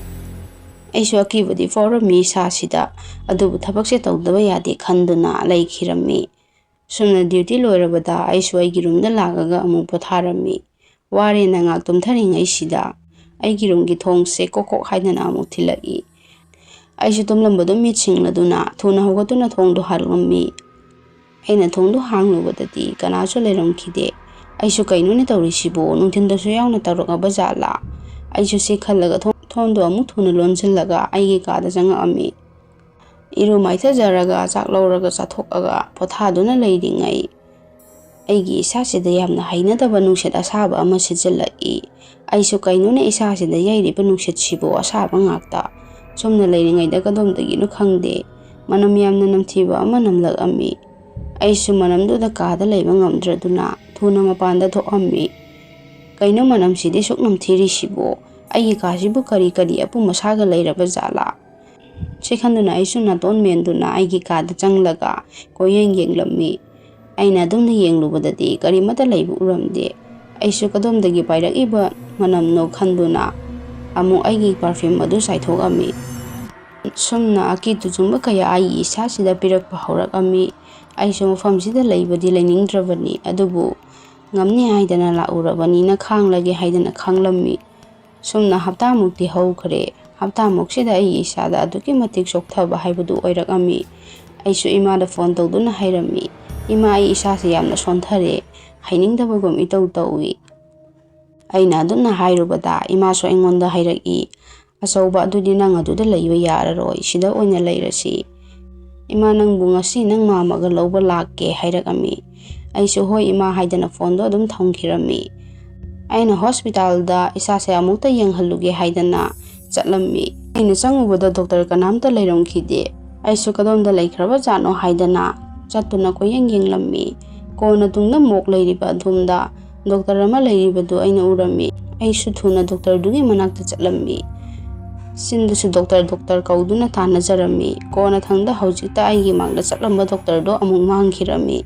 ꯑꯩꯁꯨ ꯑꯀꯤꯕꯗꯤ ꯐꯥꯎꯔꯝꯃꯤ ꯏꯁꯥꯁꯤꯗ, ꯑꯗꯨꯕꯨ ꯊꯕꯛꯁꯦ ꯇꯧꯗꯕ ꯌꯥꯗꯦ ꯈꯟꯗꯨꯅ ꯂꯩꯈꯤꯔꯝꯃꯤ꯫ ꯁꯨꯝꯅ ꯗ꯭ꯌꯨꯇꯤ ꯂꯣꯏꯔꯕꯗ ꯑꯩꯁꯨ ꯑꯩꯒꯤ ꯔꯨꯝꯗ ꯂꯥꯛꯂꯒ ꯑꯃꯨꯛ ꯄꯣꯊꯥꯔꯝꯃꯤ꯫ ꯋꯥꯔꯦꯅ ꯉꯥꯛ ꯇꯨꯝꯊꯔꯤꯉꯩꯁꯤꯗ ꯑꯩꯒꯤ ꯔꯨꯝꯒꯤ ꯊꯣꯡꯁꯦ ꯀꯣꯛ ꯀꯣꯛ ꯍꯥꯏꯗꯅ ꯑꯃꯨꯛ ꯊꯤꯜꯂꯛꯏ꯫ ꯑꯩꯁꯨ ꯇꯨꯝꯂꯝꯕꯗꯨ ꯃꯤꯠ ꯁꯤꯡꯂꯗꯨꯅ ꯊꯨꯅ ꯍꯧꯒꯠꯇꯨꯅ ꯊꯣꯡꯗꯨ ꯍꯥꯡꯂꯝꯃꯤ꯫ ꯑꯩꯅ ꯊꯣꯡꯗꯨ ꯍꯥꯡꯂꯨꯕꯗꯗꯤ ꯀꯅꯥꯁꯨ ꯂꯩꯔꯝꯈꯤꯗꯦ꯫ ꯑꯩꯁꯨ, "ꯀꯩꯅꯣꯅꯦ ꯇꯧꯔꯤꯁꯤꯕꯨ? ꯅꯨꯡꯊꯤꯟꯗꯁꯨ ꯌꯥꯎꯅ ꯇꯧꯔꯛꯑꯕ ꯖꯥꯠꯂꯥ?" ꯑꯩꯁꯨ ꯁꯤ ꯈꯜꯂꯒ ꯊꯣꯡ-, ꯊꯣꯡꯗꯨ ꯑꯃꯨꯛ ꯊꯨꯅ ꯂꯣꯟꯁꯤꯜꯂꯒ ꯑꯩꯒꯤ ꯀꯥꯗ ꯆꯪꯉꯛꯑꯝꯃꯤ꯫ ꯏꯔꯨ ꯃꯥꯏꯊꯖꯔꯒ ꯆꯥꯛ ꯂꯧꯔꯒ ꯆꯥꯊꯣꯛꯑꯒ ꯄꯣꯊꯥꯗꯨꯅ ꯂꯩꯔꯤꯉꯩ, ꯑꯩꯒꯤ ꯏꯁꯥꯁꯤꯗ ꯌꯥꯝꯅ ꯍꯩꯅꯗꯕ ꯅꯨꯡꯁꯤꯠ ꯑꯁꯥꯕ ꯑꯃ ꯁꯤꯠꯆꯤꯜꯂꯛꯏ꯫ ꯑꯩꯁꯨ, "ꯀꯩꯅꯣꯅꯦ ꯏꯁꯥꯁꯤꯗ ꯌꯩꯔꯤꯕ ꯅꯨꯡꯁꯤꯠꯁꯤꯕꯨ, ꯑꯁꯥꯕ ꯉꯥꯛꯇ?" ꯁꯨꯝꯅ ꯂꯩꯔꯤꯉꯩꯗ ꯀꯗꯣꯝꯗꯒꯤꯅꯣ ꯈꯪꯗꯦ, ꯃꯅꯝ ꯌꯥꯝꯅ ꯅꯝꯊꯤꯕ ꯑꯃ ꯅꯝꯂꯛꯑꯝꯃꯤ꯫ ꯑꯩꯁꯨ ꯃꯅꯝꯗꯨꯗ ꯀꯥꯗ ꯂꯩꯕ ꯉꯝꯗ꯭ꯔꯗꯨꯅ ꯊꯨꯅ ꯃꯄꯥꯟꯗ ꯊꯣꯛꯑꯝꯃꯤ꯫ "ꯀꯩꯅꯣ ꯃꯅꯝꯁꯤꯗꯤ ꯁꯨꯛ ꯅꯝꯊꯤꯔꯤꯁꯤꯕꯣ? ꯑꯩꯒꯤ ꯀꯥꯁꯤꯕꯨ ꯀꯔꯤ ꯀꯔꯤ ꯑꯄꯨꯝ ꯑꯁꯥꯒ ꯂꯩꯔꯕ ꯖꯥꯠꯂꯥ?" ꯁꯤ ꯈꯟꯗꯨꯅ ꯑꯩꯁꯨ ꯅꯥꯇꯣꯟ ꯃꯦꯟꯗꯨꯅ ꯑꯩꯒꯤ ꯀꯥꯗ ꯆꯪꯂꯒ ꯀꯣꯏꯌꯦꯡ ꯌꯦꯡꯂꯝꯃꯤ꯫ ꯑꯩꯅ ꯑꯗꯨꯝꯅ ꯌꯦꯡꯂꯨꯕꯗꯗꯤ ꯀꯔꯤꯃꯠꯇ ꯂꯩꯕ ꯎꯔꯝꯗꯦ꯫ ꯑꯩꯁꯨ ꯀꯗꯣꯝꯗꯒꯤ ꯄꯥꯏꯔꯛꯏꯕ ꯃꯅꯝꯅꯣ ꯈꯟꯗꯨꯅ ꯑꯃꯨꯛ ꯑꯩꯒꯤ perfume ꯑꯗꯨ ꯆꯥꯏꯊꯣꯛꯑꯝꯃꯤ꯫ ꯁꯨꯝꯅ ꯑꯀꯤ ꯇꯨꯖꯨꯡꯕ ꯀꯌꯥ ꯑꯩꯒꯤ ꯏꯁꯥꯁꯤꯗ ꯄꯤꯔꯛꯄ ꯍꯧꯔꯛꯑꯝꯃꯤ꯫ ꯑꯩꯁꯨ ꯃꯐꯝꯁꯤꯗ ꯂꯩꯕꯗꯤ ꯂꯩꯅꯤꯡꯗ꯭ꯔꯕꯅꯤ, ꯑꯗꯨꯕꯨ ꯉꯝꯅꯤ ꯍꯥꯏꯗꯅ ꯂꯥꯛꯎꯔꯕꯅꯤꯅ ꯈꯥꯡꯂꯒꯦ ꯍꯥꯏꯗꯅ ꯈꯥꯡꯂꯝꯃꯤ꯫ ꯁꯨꯝꯅ ꯍꯞꯇꯥꯃꯨꯛꯇꯤ ꯍꯧꯈ꯭ꯔꯦ꯫ ꯍꯞꯇꯥꯃꯨꯛꯁꯤꯗ ꯑꯩꯒꯤ ꯏꯁꯥꯗ ꯑꯗꯨꯛꯀꯤ ꯃꯇꯤꯛ ꯆꯣꯛꯊꯕ ꯍꯥꯏꯕꯗꯨ ꯑꯣꯏꯔꯛꯑꯝꯃꯤ꯫ ꯑꯩꯁꯨ ꯏꯃꯥꯗ ꯐꯣꯟ ꯇꯧꯗꯨꯅ ꯍꯥꯏꯔꯝꯃꯤ, "ꯏꯃꯥ, ꯑꯩ ꯏꯁꯥꯁꯦ ꯌꯥꯝꯅ ꯁꯣꯟꯊꯔꯦ, ꯍꯥꯏꯅꯤꯡꯗꯕꯒꯨꯝ ꯏꯇꯧ ꯇꯧꯏ"꯫ ꯑꯩꯅ ꯑꯗꯨꯝꯅ ꯍꯥꯏꯔꯨꯕꯗ ꯏꯃꯥꯁꯨ ꯑꯩꯉꯣꯟꯗ ꯍꯥꯏꯔꯛꯏ, "ꯑꯆꯧꯕ, ꯑꯗꯨꯗꯤ ꯅꯪ ꯑꯗꯨꯗ ꯂꯩꯕ ꯌꯥꯔꯔꯣꯏ, ꯁꯤꯗ ꯑꯣꯏꯅ ꯂꯩꯔꯁꯤ꯫ ꯏꯃꯥ, ꯅꯪꯕꯨ ꯉꯁꯤ ꯅꯪ ꯃꯥꯝꯃꯒ ꯂꯧꯕ ꯂꯥꯛꯀꯦ" ꯍꯥꯏꯔꯛꯑꯝꯃꯤ꯫ ꯑꯩꯁꯨ "ꯍꯣꯏ ꯏꯃꯥ" ꯍꯥꯏꯗꯅ ꯐꯣꯟꯗꯣ ꯑꯗꯨꯝ ꯊꯝꯈꯤꯔꯝꯃꯤ꯫ ꯑꯩꯅ ꯍꯣꯁꯄꯤꯇꯥꯜꯗ ꯏꯁꯥꯁꯦ ꯑꯃꯨꯛꯇ ꯌꯦꯡꯍꯜꯂꯨꯒꯦ ꯍꯥꯏꯗꯅ ꯆꯠꯂꯝꯃꯤ꯫ ꯑꯩꯅ ꯆꯪꯉꯨꯕꯗ ꯗꯣꯛꯇꯔ ꯀꯅꯥꯝꯇ ꯂꯩꯔꯝꯈꯤꯗꯦ꯫ ꯑꯩꯁꯨ ꯀꯗꯣꯝꯗ ꯂꯩꯈ꯭ꯔꯕ ꯖꯥꯠꯅꯣ ꯍꯥꯏꯗꯅ ꯆꯠꯇꯨꯅ ꯀꯣꯏꯌꯦꯡ ꯌꯦꯡꯂꯝꯃꯤ꯫ ꯀꯣꯟꯅ ꯇꯨꯡꯗ ꯃꯣꯛ ꯂꯩꯔꯤꯕ ꯑꯗꯣꯝꯗ ꯗꯣꯛꯇꯔ ꯑꯃ ꯂꯩꯔꯤꯕꯗꯨ ꯑꯩꯅ ꯎꯔꯝꯃꯤ꯫ ꯑꯩꯁꯨ ꯊꯨꯅ ꯗꯣꯛꯇꯔꯗꯨꯒꯤ ꯃꯅꯥꯛꯇ ꯆꯠꯂꯝꯃꯤ꯫ ꯆꯤꯟꯗꯁꯨ "ꯗꯣꯛꯇꯔ, ꯗꯣꯛꯇꯔ" ꯀꯧꯗꯨꯅ ꯇꯥꯟꯅꯖꯔꯝꯃꯤ꯫ ꯀꯣꯟꯅꯊꯪꯗ ꯍꯧꯖꯤꯛꯇ ꯑꯩꯒꯤ ꯃꯥꯡꯗ ꯆꯠꯂꯝꯕ ꯗꯣꯛꯇꯔꯗꯣ ꯑꯃꯨꯛ ꯃꯥꯡꯈꯤꯔꯝꯃꯤ꯫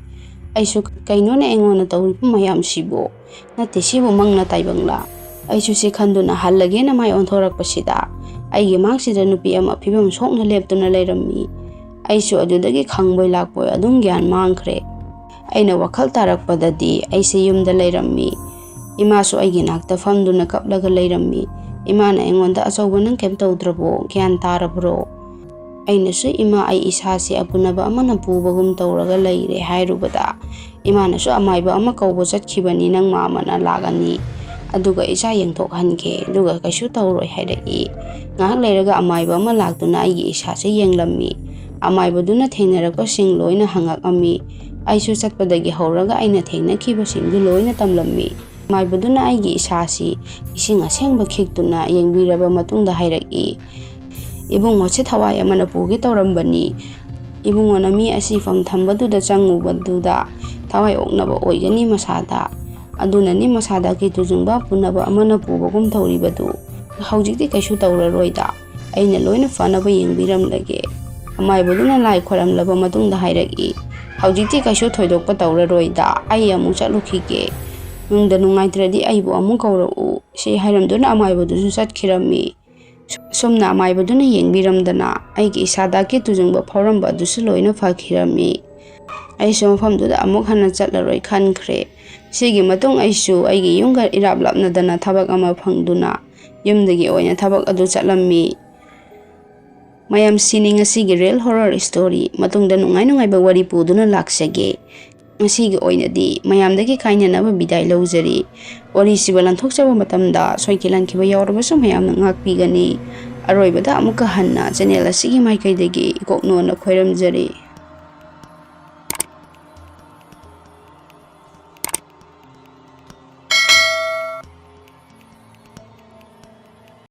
ꯑꯩꯁꯨ "ꯀꯩꯅꯣꯅꯦ ꯑꯩꯉꯣꯟꯗ ꯇꯧꯔꯤꯕ ꯃꯌꯥꯝꯁꯤꯕꯨ? ꯅꯠꯇꯦ, ꯁꯤꯕꯨ ꯃꯪꯅ ꯇꯥꯏꯕꯪꯂꯥ?" ꯑꯩꯁꯨ ꯁꯤ ꯈꯟꯗꯨꯅ ꯍꯜꯂꯒꯦꯅ ꯃꯥꯏ ꯑꯣꯟꯊꯣꯔꯛꯄꯁꯤꯗ ꯑꯩꯒꯤ ꯃꯥꯡꯁꯤꯗ ꯅꯨꯄꯤ ꯑꯃ ꯐꯤꯕꯝ ꯁꯣꯛꯅ ꯂꯦꯞꯇꯨꯅ ꯂꯩꯔꯝꯃꯤ꯫ ꯑꯩꯁꯨ ꯑꯗꯨꯗꯒꯤ ꯈꯪꯕꯣꯏ ꯂꯥꯛꯄꯣꯏ ꯑꯗꯨꯝ ꯒ꯭ꯌꯥꯟ ꯃꯥꯡꯈ꯭ꯔꯦ꯫ ꯑꯩꯅ ꯋꯥꯈꯜ ꯇꯥꯔꯛꯄꯗꯗꯤ ꯑꯩꯁꯦ ꯌꯨꯝꯗ ꯂꯩꯔꯝꯃꯤ꯫ ꯏꯃꯥꯁꯨ ꯑꯩꯒꯤ ꯅꯥꯛꯇ ꯐꯝꯗꯨꯅ ꯀꯞꯂꯒ ꯂꯩꯔꯝꯃꯤ꯫ ꯏꯃꯥꯅ ꯑꯩꯉꯣꯟꯗ, "ꯑꯆꯧꯕ, ꯅꯪ ꯀꯩꯝ ꯇꯧꯗ꯭ꯔꯕꯣ? ꯒ꯭ꯌꯥꯟ ꯇꯥꯔꯕ꯭ꯔꯣ?" ꯑꯩꯅꯁꯨ, "ꯏꯃꯥ, ꯑꯩ ꯏꯁꯥꯁꯦ ꯑꯄꯨꯅꯕ ꯑꯃꯅ ꯄꯨꯕꯒꯨꯝ ꯇꯧꯔꯒ ꯂꯩꯔꯦ" ꯍꯥꯏꯔꯨꯕꯗ, ꯏꯃꯥꯅꯁꯨ, "ꯑꯃꯥꯏꯕ ꯑꯃ ꯀꯧꯕ ꯆꯠꯈꯤꯕꯅꯤ, ꯅꯪ ꯃꯥꯝꯃꯅ ꯂꯥꯛꯑꯅꯤ, ꯑꯗꯨꯒ ꯏꯆꯥ ꯌꯦꯡꯊꯣꯛꯍꯟꯒꯦ, ꯑꯗꯨꯒ ꯀꯩꯁꯨ ꯇꯧꯔꯣꯏ" ꯍꯥꯏꯔꯛꯏ꯫ ꯉꯥꯏꯍꯥꯛ ꯂꯩꯔꯒ ꯑꯃꯥꯏꯕ ꯑꯃ ꯂꯥꯛꯇꯨꯅ ꯑꯩꯒꯤ ꯏꯁꯥꯁꯦ ꯌꯦꯡꯂꯝꯃꯤ꯫ ꯑꯃꯥꯏꯕꯗꯨꯅ ꯊꯦꯡꯅꯔꯛꯄꯁꯤꯡ ꯂꯣꯏꯅ ꯍꯪꯉꯛꯑꯝꯃꯤ꯫ ꯑꯩꯁꯨ ꯆꯠꯄꯗꯒꯤ ꯍꯧꯔꯒ ꯑꯩꯅ ꯊꯦꯡꯅꯈꯤꯕꯁꯤꯡꯗꯨ ꯂꯣꯏꯅ ꯇꯝꯂꯝꯃꯤ꯫ ꯑꯃꯥꯏꯕꯗꯨꯅ ꯑꯩꯒꯤ ꯏꯁꯥꯁꯤ ꯏꯁꯤꯡ ꯑꯁꯦꯡꯕ ꯈꯤꯛꯇꯨꯅ ꯌꯦꯡꯕꯤꯔꯕ ꯃꯇꯨꯡꯗ ꯍꯥꯏꯔꯛꯏ, "ꯏꯕꯨꯡꯉꯣꯁꯦ ꯊꯋꯥꯏ ꯑꯃꯅ ꯄꯨꯒꯦ ꯇꯧꯔꯝꯕꯅꯤ꯫ ꯏꯕꯨꯡꯉꯣꯅ ꯃꯤ ꯑꯁꯤꯐꯝ ꯊꯝꯕꯗꯨꯗ ꯆꯪꯉꯨꯕꯗꯨꯗ ꯊꯋꯥꯏ ꯑꯣꯛꯅꯕ ꯑꯣꯏꯒꯅꯤ ꯃꯁꯥꯗ꯫ ꯑꯗꯨꯅꯅꯤ ꯃꯁꯥꯗ ꯀꯤꯇꯨ ꯆꯨꯡꯕ ꯄꯨꯅꯕ ꯑꯃꯅ ꯄꯨꯕꯒꯨꯝ ꯇꯧꯔꯤꯕꯗꯨ꯫ ꯍꯧꯖꯤꯛꯇꯤ ꯀꯩꯁꯨ ꯇꯧꯔꯔꯣꯏꯗ꯫ ꯑꯩꯅ ꯂꯣꯏꯅ ꯐꯅꯕ ꯌꯦꯡꯕꯤꯔꯝꯂꯒꯦ"꯫ ꯑꯃꯥꯏꯕꯗꯨꯅ ꯂꯥꯏ ꯈꯣꯏꯔꯝꯂꯕ ꯃꯇꯨꯡꯗ ꯍꯥꯏꯔꯛꯏ, "ꯍꯧꯖꯤꯛꯇꯤ ꯀꯩꯁꯨ ꯊꯣꯏꯗꯣꯛꯄ ꯇꯧꯔꯔꯣꯏꯗ, ꯑꯩ ꯑꯃꯨꯛ ꯆꯠꯂꯨꯈꯤꯒꯦ꯫ ꯅꯨꯡꯗ ꯅꯨꯡꯉꯥꯏꯇ꯭ꯔꯗꯤ ꯑꯩꯕꯨ ꯑꯃꯨꯛ ꯀꯧꯔꯛꯎ"꯫ ꯁꯤ ꯍꯥꯏꯔꯝꯗꯨꯅ ꯑꯃꯥꯏꯕꯗꯨꯁꯨ ꯆꯠꯈꯤꯔꯝꯃꯤ꯫ ꯁꯨꯝꯅ ꯑꯃꯥꯏꯕꯗꯨꯅ ꯌꯦꯡꯕꯤꯔꯝꯗꯅ ꯑꯩꯒꯤ ꯏꯁꯥꯗ ꯀꯤꯇꯨ ꯆꯨꯡꯕ ꯐꯥꯎꯔꯝꯕ ꯑꯗꯨꯁꯨ ꯂꯣꯏꯅ ꯐꯈꯤꯔꯝꯃꯤ꯫ ꯑꯩꯁꯨ ꯃꯐꯝꯗꯨꯗ ꯑꯃꯨꯛ ꯍꯟꯅ ꯆꯠꯂꯔꯣꯏ ꯈꯟꯈ꯭ꯔꯦ꯫ ꯁꯤꯒꯤ ꯃꯇꯨꯡ ꯑꯩꯁꯨ ꯑꯩꯒꯤ ꯌꯨꯝꯒ ꯏꯔꯥꯞ ꯂꯥꯞꯅꯗꯅ ꯊꯕꯛ ꯑꯃ ꯐꯪꯗꯨꯅ ꯌꯨꯝꯗꯒꯤ ꯑꯣꯏꯅ ꯊꯕꯛ ꯑꯗꯨ ꯆꯠꯂꯝꯃꯤ꯫ ꯃꯌꯥꯝ, ꯁꯤꯅꯤ ꯉꯁꯤꯒꯤ real horror story꯫ ꯃꯇꯨꯡꯗ ꯅꯨꯡꯉꯥꯏ ꯅꯨꯡꯉꯥꯏꯕ ꯋꯥꯔꯤ ꯄꯨꯗꯨꯅ ꯂꯥꯛꯆꯒꯦ꯫ ꯉꯁꯤꯒꯤ ꯑꯣꯏꯅꯗꯤ ꯃꯌꯥꯝꯗꯒꯤ ꯀꯥꯏꯅꯅꯕ ꯕꯤꯗꯥꯏ ꯂꯧꯖꯔꯤ꯫ ꯋꯥꯔꯤꯁꯤꯕ ꯂꯥꯟꯊꯣꯛꯆꯕ ꯃꯇꯝꯗ ꯁꯣꯏꯈꯤ ꯂꯥꯟꯈꯤꯕ ꯌꯥꯎꯔꯕꯁꯨ ꯃꯌꯥꯝꯅ ꯉꯥꯛꯄꯤꯒꯅꯤ꯫ ꯑꯔꯣꯏꯕꯗ ꯑꯃꯨꯛꯀ ꯍꯟꯅ channel ꯑꯁꯤꯒꯤ ꯃꯥꯏꯀꯩꯗꯒꯤ ꯏꯀꯣꯛꯅꯣꯟꯅ ꯈꯣꯏꯔꯝꯖꯔꯤ꯫